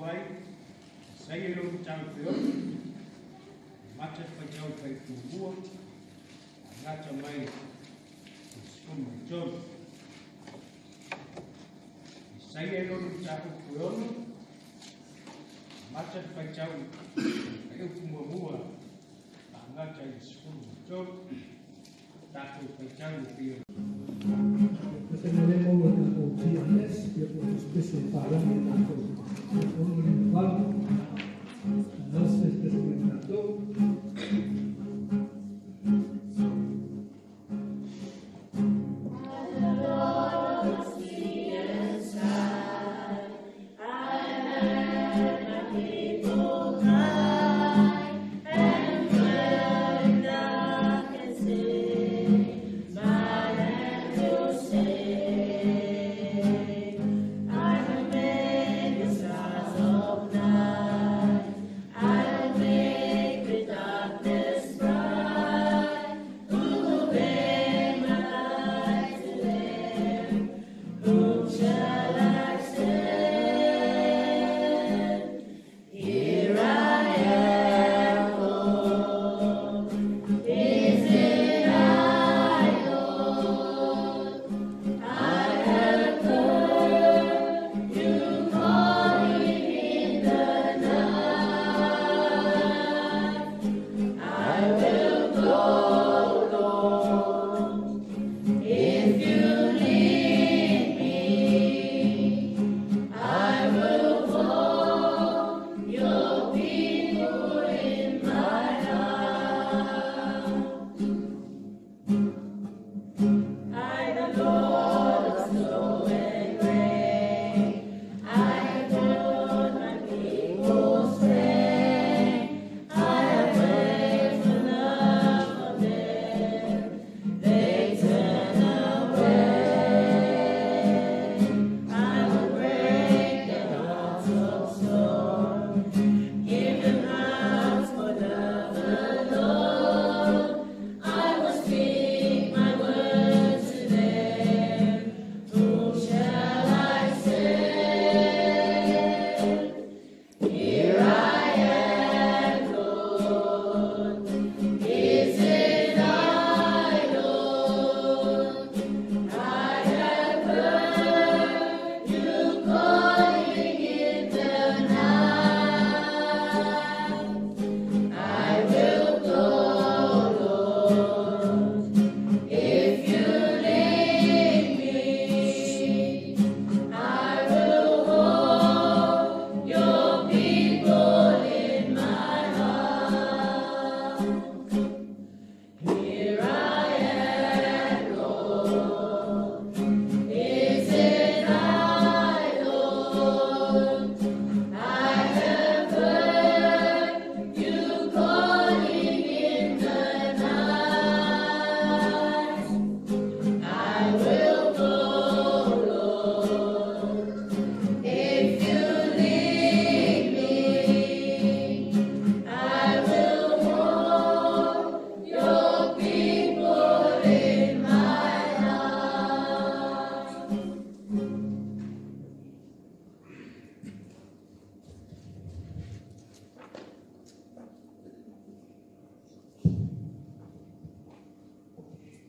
Tuai, Isaia i lona mataupu e 6, amata le faitau i le fuaiupu muamua, agata mai i le 13. Isaia i lona mataupu e 6, amata le faitau i le fuaiupu muamua, agata i le 13. Tatou faitau e pei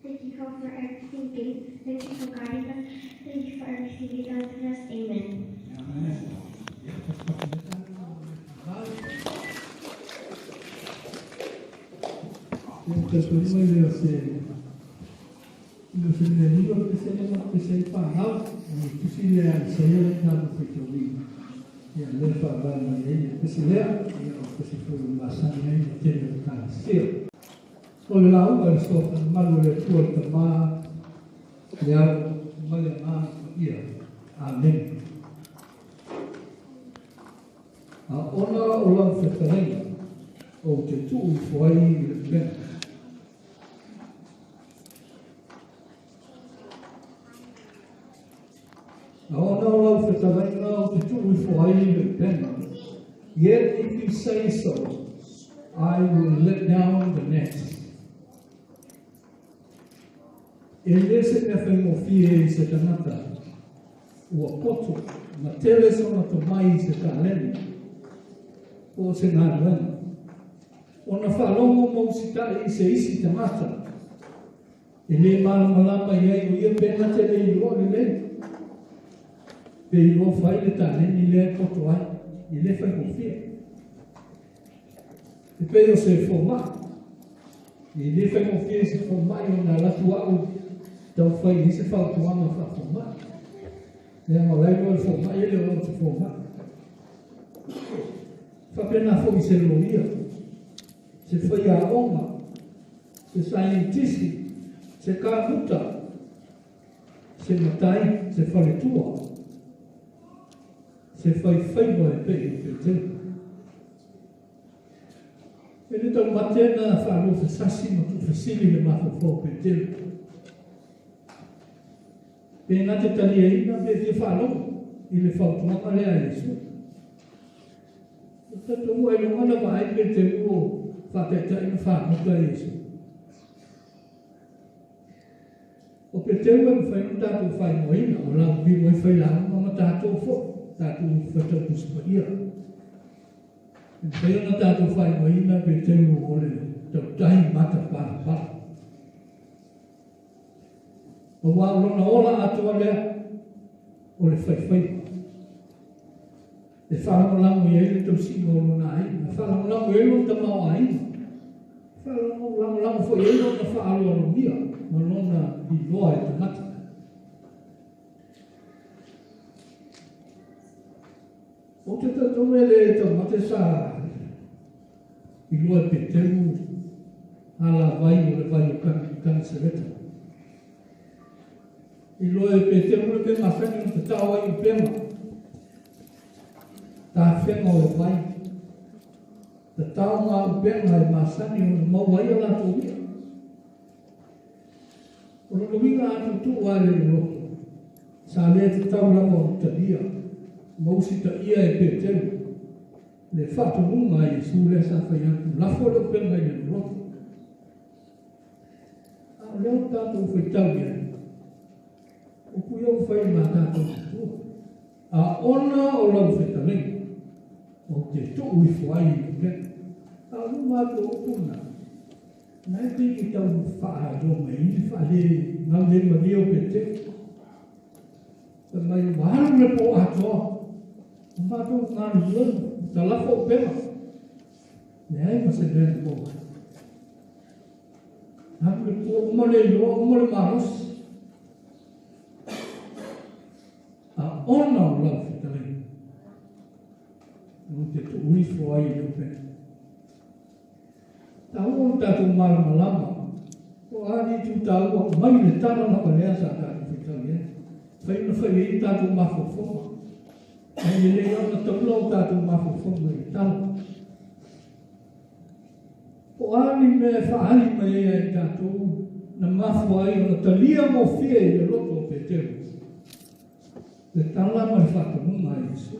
Thank you, God, for everything. Thank you for guiding us. Thank you for everything you've done for us. Amen. Amen. O le lauga le soa malu le Atua le Tama, le Ao ma le Agaga Paia. Amen. A ona o lau fetalaiga, ou te tuu ifo ai i le upega. A ona o lau fetalaiga, ou te tuu ifo ai i le upega. Yet if you say so, I will let down the net. E le se mea faigofie i se tagata, Ua poto ma tele sona tomai i se taleni po o se galuega. Ona faalogo ma usitai i se isi tagata e le malamalama i ai o ia pe na te le iloa lelei pe iloa fai le taleni lea e poto ai, e le faigofie. E pei o se fomai, e le faigofie i se fomai ona alu atu au taufai i se fautuaga faafomai. Leaga o la e iloa e le fomai e le o au te fomai. Faapena foi i se loia, se faiaoga, se saienitisi, se kamuta, se matai, se faletua, se faifaiva e pei o Petelo. E le taumate na faaluafesasi ma tuufesili le mafaufau o Petelo. Pe na te taliaina pe fia faalogo i le fautuaga lea a Iesu. O tatou ailoga na vaai Petelo o faataitai ma fagota Iesu. O Petelo e mafai ona tatou faaigoaina o lauvilu ai failauga ma tatou foi, tatou faitau Tusi Paia. E mafai ona tatou faaigoaina Petelo o le tautai matapalapala. Aua o lona ola atoa lea o le faifaiva. E faalagolago i ai le tausiga o lona aiga, e faalagolago i ai lona tamaoaiga, faalagolago foi i ai lona faaaloalomia ma lona iloa e tagata. Ou te talitonu e le taumate sa iloa e Petelo alavai o le vai o Kanesaleta. Iloa e Petelo le mea masani ona tatao ai upega, tafega o le vai, tatao ngā upega e masani ona maua ai a latou i'a. O lona uiga a tuutuu lava i le loloto, sa le tatau lava ona talia ma usitaia e Petelo le faatonuga a Iesu lea sa fai atu, lafo le upega i le loloto. A o lea ua tatou faitau i ai, upu ia ua fai ma tatou matua. A ona o lau fetalaiga, ou te tuu ifo ai i le upega. A o luma atu o upu na, na e pei ke tau faailoa mai ai le faale gaulemalie o Petelo. Fai mai ua alu le po atoa, o matou galulue, talafo upega, leai ma se mea na maua ai. Alu le po, uma le iloa, uma le malosi. A ona o lau fetalaiga, ou te tuu ifo ai i le upega. Taua o tatou malamalama, o a ni itu taua mai le tala lava lea sa tatou faitau i ai. Fai ona fai ai tatou mafaufauga. Ae lelei lava ona taula o tatou mafaufauga i le tala. O a ni mea e faaali mai ai ia i tatou na mafua ai ona talia gofie i le loto o Petelo le tala ma le faatonuga a Iesu.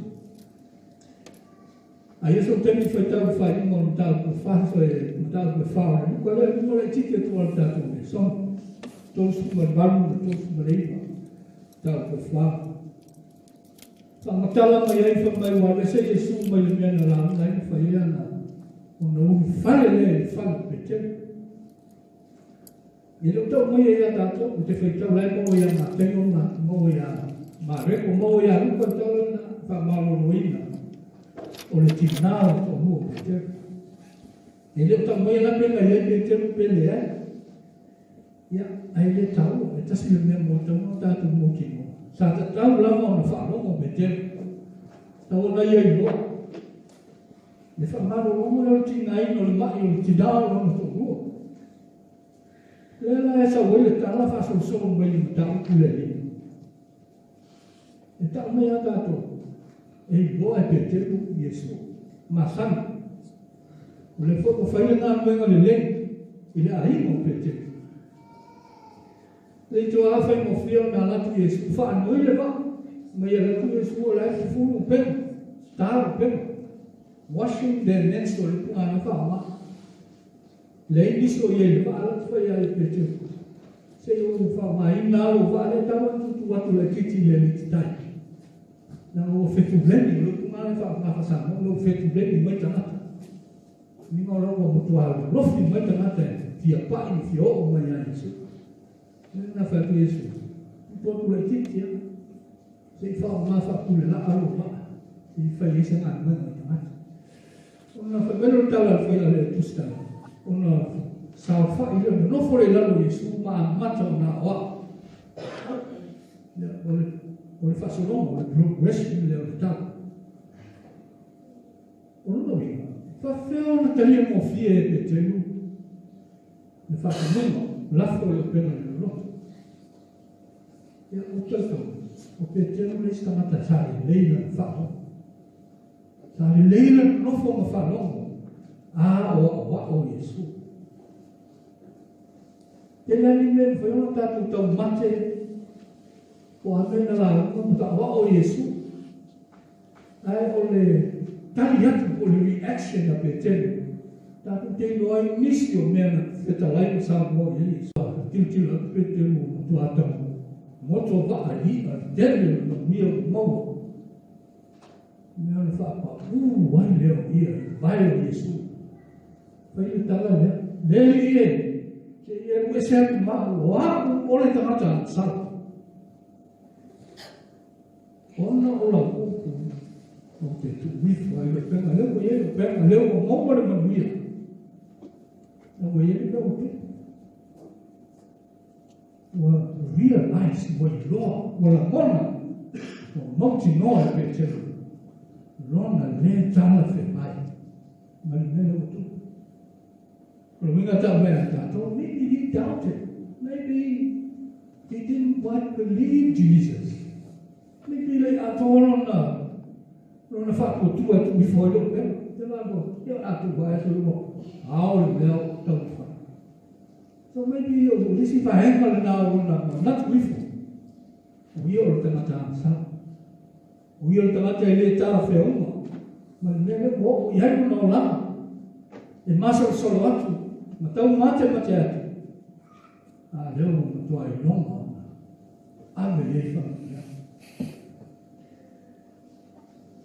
A ia sou taimi faitau i faaiuga o le mataupu e fa, e mataupu e fa o le Luka lea, luma laitiiti atu o le tatou lesona. 38 ma 39, mataupu e fa. Faamatala mai ai fai mai ua alu ese Iesu mai le mea na lauga ai ma fai ai ana ona ulufale lea i le fale o Petelo. E le o tau mai ai ia tatou, ou te faitau la e maua ia Mataio ma maua ia Mareko, maua ia Luka le tala lena faamaloloina o le tinā o le toalua o Petelo. E le o tau mai la pe na i ai Petelo pe leai. Ia, ae le taua, e tasi le mea mo tatau ona tatou mautinoa. Sa tatau lava ona faalogo Petelo. Tatau ona ia iloa. Le faamalologa lea o le tigaina o le mai o le tinā o lona toalua. Lea la e sau ai le tala faasolosolo mai le mataupu lea i E tau mai a tatou, e iloa e Petelo Iesu, masani. O lea foi ua fai le galuega lelei i le aiga o Petelo. Le itoa faigofie ona alu atu Iesu, faanoi le vaa, mai alu atu Iesu o la e fufulu upega, ta upega. Washing their nets o le upu gana faaaoga. Leai nisi o i ai i le vaa la te fai ai e Petelo. Se i ou faaaogaina lou vaa lea tau atu tutu atu laitiiti i le alii tai. Na ua fetuleni, o le upu lena e faaaoga faa-Samoa, ua fetuleni mai tagata. Uiga o lau ua matua lofi mai tagata e fia pa'i ma fia oo mai ia Iesu. Lea na fai atu Iesu, tutu atu laitiiti lava, se i faaaoga faapulelaa lou vaa, se i fai ai se galuega i tagata. Ona fai mai lea o le tala a le fai a le tusitala, ona saofa'i lea, nonofo lea i lalo o Iesu ma amata ona aoao. Ia, o le faasologa, o le progression lea o le tala. O lona uiga, faafefea ona talia gofie e Peteru le faatonuga, lafo i le upega i le loloto. Ia, ou te talitonu, o Peteru le isi tagata sa lelei lana faalogo. Sa lelei lana nofo ma faalogo, a o aoao Iesu. Tele lava ni mea e mafai ona tatou taumate po o a mea na lauga ma taoao Iesu. Ae o le tali atu po o le reaction a Peteru, tatou te iloa ai nisi o mea na fetalai ma saunoa i ai Iesu. Tilotilo atu Peteru ua matua tau moto vaa i i'a le tele o le manuia ua maua. Mea o le faapau ai lea o ia i le vae o Iesu. Fai le tala lea, le alii e, se i alu ese atu ma au, o au o le tagata agasala. Ona o lau upu, ou te tuu ifo ai le upega lea ua i ai le upega lea ua maua le manuia. Na ua i ai le mea ua tupu. Ua realize, ua iloa, ua lagona, ua mautinoa e Peteru lona le talafeagai ma le mea lea ua tupu. O le uiga tau mai ia tatou, maybe he doubted. Maybe he didn't quite believe Jesus. Maybe le atoa lona faatuatua e tuu ifo ai le upega. Te la ko, ia atu vae atu ua ao le mea o taumafai. So maybe o le isi vaega lena o lona manatu ifo. O ia o le tagata agasala. O ia o le tagata e le talafeauga. Ma le mea lea ua oo i ai lona olaga. E masolosolo atu, ma taumate mate atu. A lea ua matua iloga ona ave i ai faamanuiaga.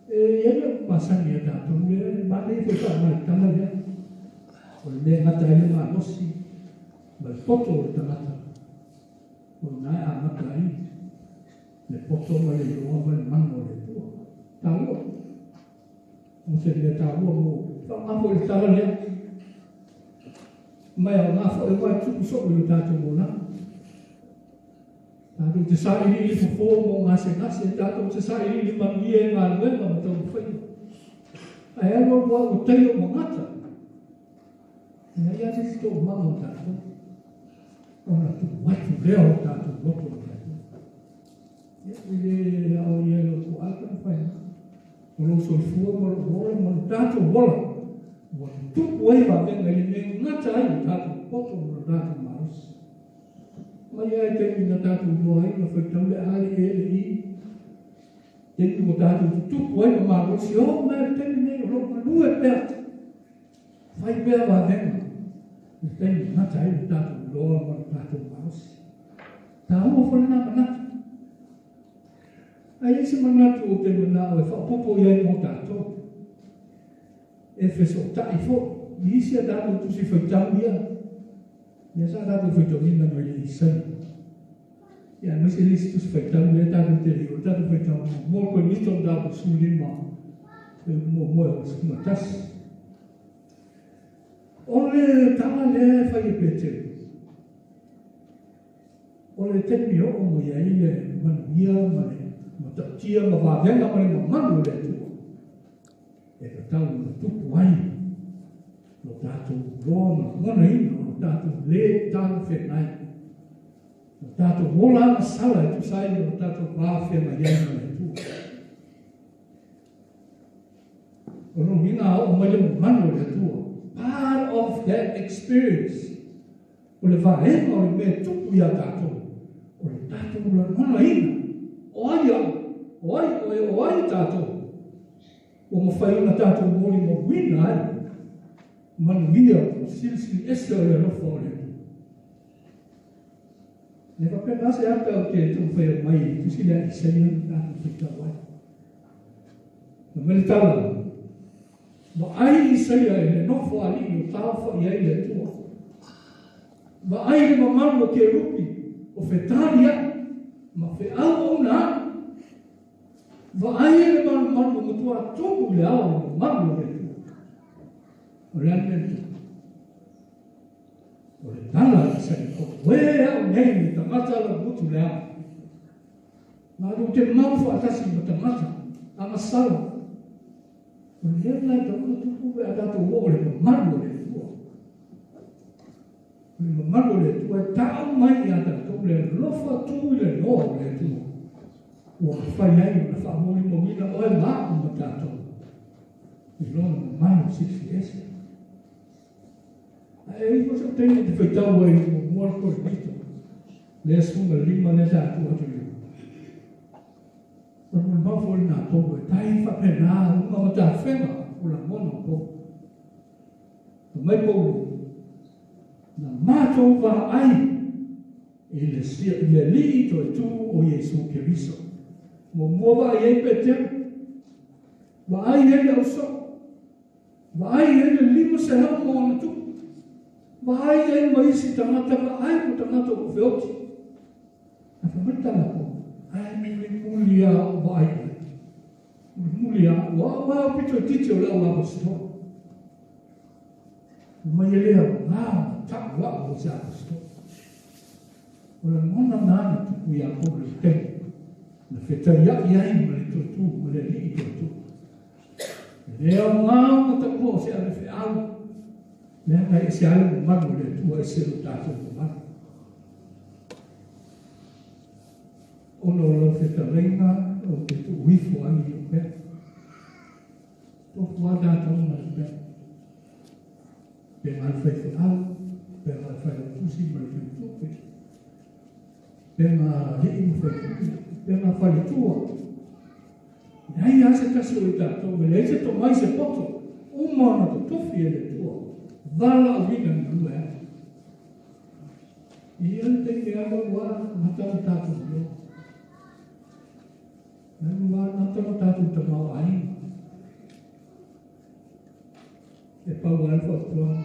E i ai le upu masani a tatou lea, e manaia foi faaaoga i le tala lea. O le mea e gata ai le malosi ma le poto o le tagata, o i ina e amata ai le poto ma le iloa ma le mana o le Atua. Taua. O se mea taua mo faaaoga foi i le tala lea. Mai aoga foi aua e tupu soo i o tatou olaga. Tatou te sailiili fofo mo gasegase, tatou te sailiili manuia i galuega ma taumafaiga. Ae alu alu lava ua tailo ma gata. E leai lava se isi toomaga o tatou, ona tuu atu lea o tatou loto i le Atua. Ia, e le aoaia e lou tuaa taumafai mai. O lou soifua ma lou ola ma lo tatou ola, ua tutupu ai vavega i le mea e gata ai o tatou poto ma lo tatou malosi. Mai lava i taimi na tatou iloa ai ma faitau le A, le E, le I, taimi ua tatou tutupu ai ma malosi, oo mai le taimi nei o lo o galue pea, fai pea vavega, le taimi gata ai lo tatou iloa ma lo tatou malosi. Taua foi lena manatu. Ae i ai se manatu ou te manao e faaopoopo i ai mo tatou, e fesootai foi i isi a tatou tusi faitau ia, lea sa tatou faitauina mai le Isaia. Ia, aemaise le isi tusi faitau lea tatou te le i oo tatou faitau muamua o Korinito mataupu 15, fuaiupu muamua e 61. O le tala lea e fai e Peteru, o le taimi e oo mai ai le manuia ma le matautia ma vavega ma le mamalu o le Atua, e tatau ona tupu ai lo tatou loa ma lagonaina o lo tatou le talafeagai, lo tatou ola agasala e tusa ai ma lo tatou va feagai ai ma le Atua. O lona uiga a oo mai le mamalu o le Atua, part of that experience, o le vaega o le mea e tupu iā tatou, o le tatou lagonaina, o ai au, o ai oe, o ai tatou, ua mafai ona tatou molimauina ai manuia silisili ese o le alofa o le Atua. E faapena se ata ou te taumafai mai i le tusi lea a Isaia na tatou faitau ai. Na mai le tala, vaai Isaia i le nofo alii o taofa'i ai le Atua. Vaai le mamalu o kerupi o fetalia'i ma feauauna a'i. Vaai le malumalu o matuā tumu i le ao i mamalu o le Atua. O le a le mea na tupu? O le tala a Isaia, auē a'u nei le tagata laugutu leaga. Matou te mau faatasi ma tagata agasala. O le mea lena e tatau ona tupu pe a tatou oo i le mamalu o le Atua. O le mamalu o le Atua e ta'u mai iā tatou le alofa tu i le noa o le Atua. Ua mafai ai ona faamolimauina oe ma a'u ma tatou i lona mamalu silisili ese. Ae ifo sau taimi te faitau ai muamua le Korinito, lea 15 lea sa tuu atu i o le molimau foi lenā Paulo e tai faapena uga ma tafega o lagona o Paulo. Fai mai Paulo, na matou vaai i le i le Alii toetū o Iesu Keriso. Muamua vaai ai Petero, vaai ai le ausoo, vaai ai le 500+, vaai ai ma isi tagata, vaai ma tagata ua feoti. Ae fai mai le tala a Paulo, ae mulimuli a o vaai ai. Mulimuli a o au ai o pito itiiti o le au aposetolo. Mai e lea o ngā ta'u a'u o se aposetolo. O le lagona na na tupu iā Paulo i le taimi na fetaia'i ai ma le toetū ma le Alii toetū. E le aogā ona ta'ua o se ave fe'au, leaga e ese lava le mamalu o le Atua ese lo tatou mamalu. Ona o lau fetalaiga ou te tu'u ifo ai i o mea. Tofu a tatou ma le upega. Pega le faifeau, pega le failautusi ma le faletupe, pega alii ma faipule, pega faletua. Leai lava se tasi o i tatou, e leai se tomai se poto, uma ona totofi e le Atua, valaauina e galue ai. Ia le taimi e alu alu lava gata lo tatou iloa. Alu lava gata lo tatou tamaoaiga. E pau lava le fautuaga,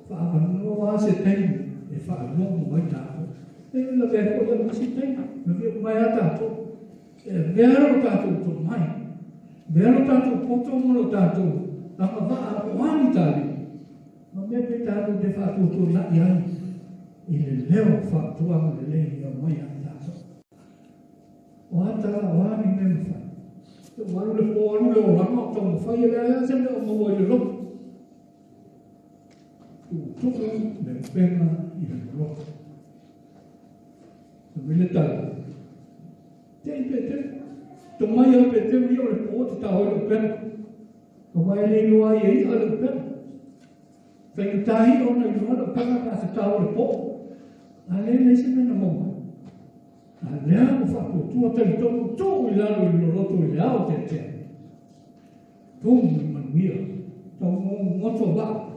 faaavanoa se taimi e faalogo ai tatou. E lavea foi au isi taimi, lavea uma ai a tatou. E avea lo tatou tomai, avea lo tatou poto ma lo tatou agavaa po o a ni taleni, ma mea pe tatou te faatuatuana'i ai i le leo fautuaga lelei e aumai ia tatou. O a tala, o a ni mea mafai. Ua alu le po alu le olaga o taumafai e leai lava se mea o maua i le loto. Tuutuu le upega i le loloto. Fai mai le tala, te'i Petero, tomai a Petero ia o le po te taoe le upega. Aua e le iloa ai e i'a le upega. Faigata ia ona iloa le upega pe a tatao le po. A lea e leai se mea na maua ai. A lea ua faatuatua talitonu tuu i lalo i le loloto i le ao teatea. Tumu i manuia, taugogoto vaa.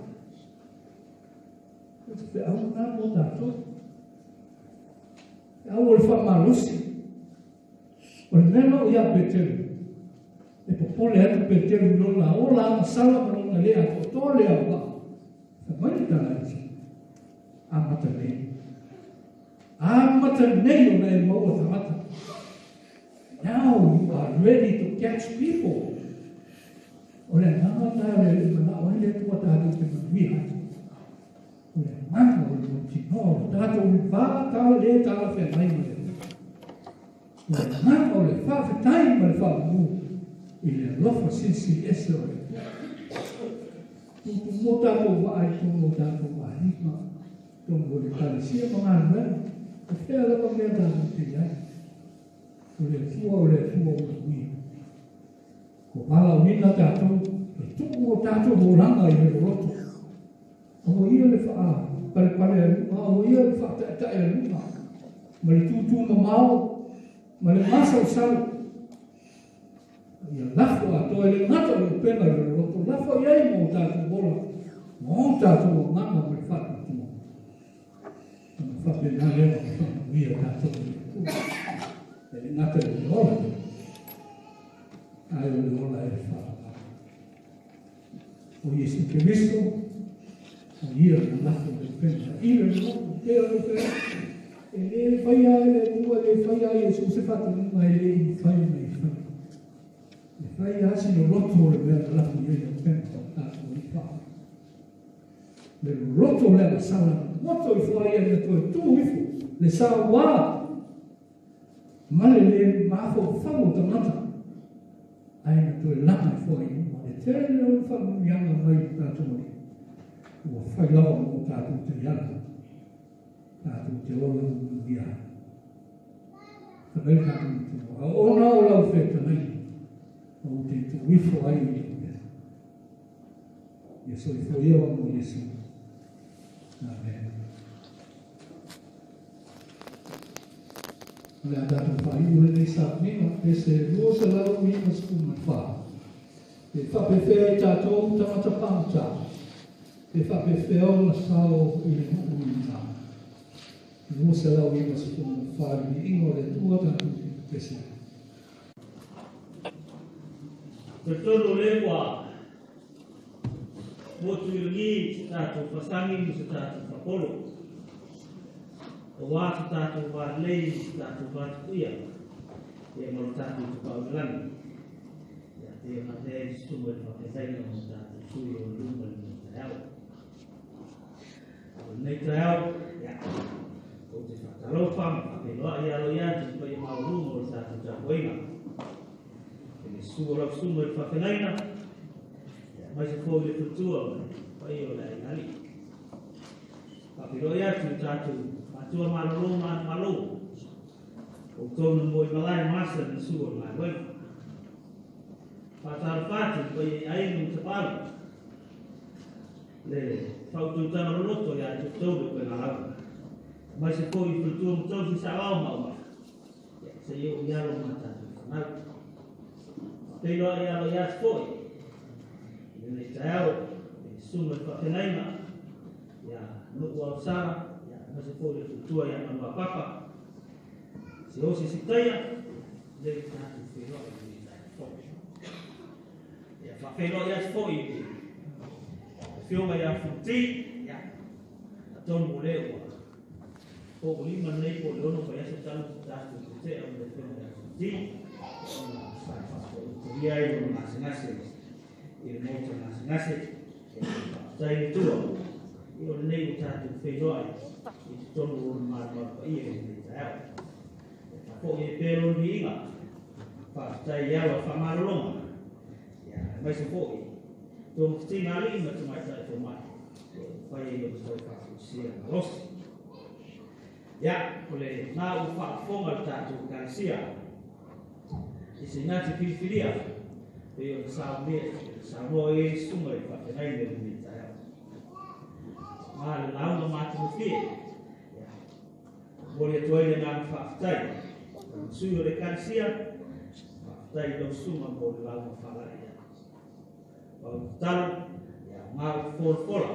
O se feau lena mo tatou. Feau o le faamalosi. O le mea na oo iā Petero, e popole atu Petero i lona ola agasala ma lona le atoatoa le auvaa. Fai mai le tala a Iesu, amata nei. Amata nei ona e maua tagata. Now you are ready to catch people. O le agaga lena le mana'o ai le Atua tatou te manuia ai. O le agaga o le mautinoa o le tatou va ta le talafeagai ma le Atua. O le agaga o le faafetai ma le faamanu i le alofa silisili ese o le Atua. Tutumua tatou vaa i totonu o tatou aiga, totonu o le ekalesia ma galuega, o fea lava mea tatou te i ai. O le Atua o le Atua o manuia. Ua valaauina tatou e tuu o tatou olaga i le loloto. Aua ia le faapalepale aluga, aua ia le faataetae aluga, ma le tūtū mamao, ma le masalosalo. Ia lafo atoa e le gata o le upega i le loloto, lafo i ai ma o tatou ola, ma o tatou agaga ma le faatuatua. Ona faapena lea ona faamanuia tatou e le Atua. E le gata i le ola, Ae o le ola e whaanga. O Iesu Keriso, o ia na lafo le pena. I le loku te o le pena. E le whai ai le tua le whai ai Iesu se whatanunga e le i whai na i whai. E whai asi no roto o le mea na lafo i le pena o tātou i wha. Le roto le ala sala moto i whai ai na toe tū ifo. Le sa wā. Ma le le mafo fango tangata. Ai na toe langa i fua i uma. Le tele o le whanuianga mai i tātou mai. Ua whai lawa mo tātou te iala. Tātou te ola u ia. Whanau tātou i te moa. Ona o lau whetanai. O te tuifo ai i le mea. Ia soifo ia wa mo Iesu. Amen. O le a tātou whaiu le nei sāpnina, e se 294. E whapewhea i tātou tangata pāngata. E whapewhea o na sao i le nuu i nā. 294 i ingo le tua tātou te pese. Te tonu le ua motu i rangi se tātou whasangi mo se tātou whakolo. O wā te tātou wārlei se tātou wātukuia. E mo le tātou te paulangi. Ia te ngā te ei sumo i whakataina mo tātou sui o luma i mo te ao. O nei te ao, ia, ko te whakalofa, whakeloa i alo ia, te pai mau luma o le tātou tāpoinga. E le sua lau sumo i whakataina, ia, mai se fōi le tutua, pai o le ainali. Whakeloa ia tu tātou matua malolo malo. O tōna moi malai masa na sua ngai wai. Whātara whātu, pai e ai no te pālu. Le whaututanga loloto ia te tōru koe ngā lau. Mai se fōi whutua mo tau si sa ao mau mai. Ia, se i o iaro mā tātou whanau. Peiloa i alo ia te fōi. I le nei te ao, e sunga i whakenaina. Ia, nuku au sara, ia, mai se fōi le whutua ia manua papa. Se osi si taia, le tātou whenua i le tātou fōi. Ia, whawhenua ia te fōi. Whionga ia futi, ia, a tonu mo leo ua. O o lima nei po le ono pa ia se tanu tātou te te au le whionga ia futi, ona sa whato i te ria i o ngase ngase, i le mōta ngase ngase, e tai le tua. I o nei o tātou whenua i te tonu o ngā maru pa ia i le te ao. E whako i e pēro ni inga, whakatai i awa whamarolonga, ia, mai se fōi. Tō mkuti ngā lima te mai tai tō mai. Whai e o tau whakakusia ngā rosi. Ia, ko le ngā u whakafonga le tātou kāsia. I se ngā te whiriwhiria, pe o te sāmoa e sunga i whakenai me rumi tai au. Ngā le launga mā te mwhie. Ia, mori atu ai le ngā whakatai. Sui o le kāsia, whakatai lau sunga mō le launga whalai. Pau talo, ia, ngā fōrfora,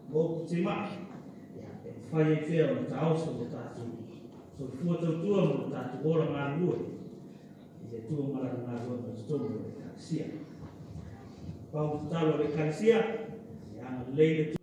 mō te mai. Ia, e whai e whea o tāoso o tātou. So fua tautua mō tātou ora ngā rua. I te tua mara ngā rua mō te tonu o le kāsia. Pau talo le kāsia, ia, anga leile